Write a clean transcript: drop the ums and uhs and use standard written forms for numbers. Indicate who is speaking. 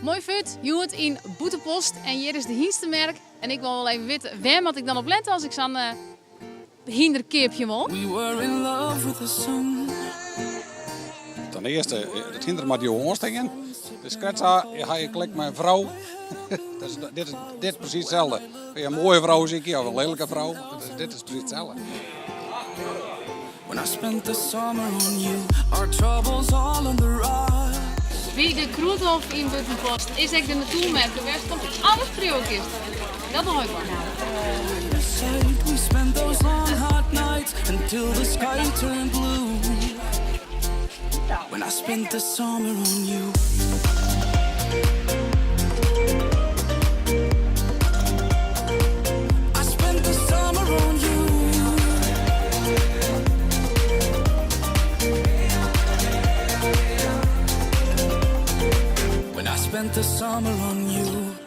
Speaker 1: Moai fut, hjoed yn Bûtenpost en hjir is de hynstemerk. En ik wol wol even witte, wêr moat ik dan op lette as ik sa'n hynder keapje wol?
Speaker 2: We were in love with the sun.
Speaker 3: Ten earste, it hynder moat jo oanstean. Dus krekt sa, ha je klik mei in frou. Dus dit is dit presys itselde. As je in moaie frou sykje of in lelike frou, dit is presys itselde.
Speaker 2: When I spent the summer on you, our troubles all on the rocks.
Speaker 1: By de Krûdhof yn Bûtenpost is ek de natoermerk wêr'tst fan alles priuwe kinst. Dat doch ik wol.
Speaker 2: We spent those long hot nights until the sky turned blue. When I spent the summer on you. I spent the summer on you. When I spent the summer on you.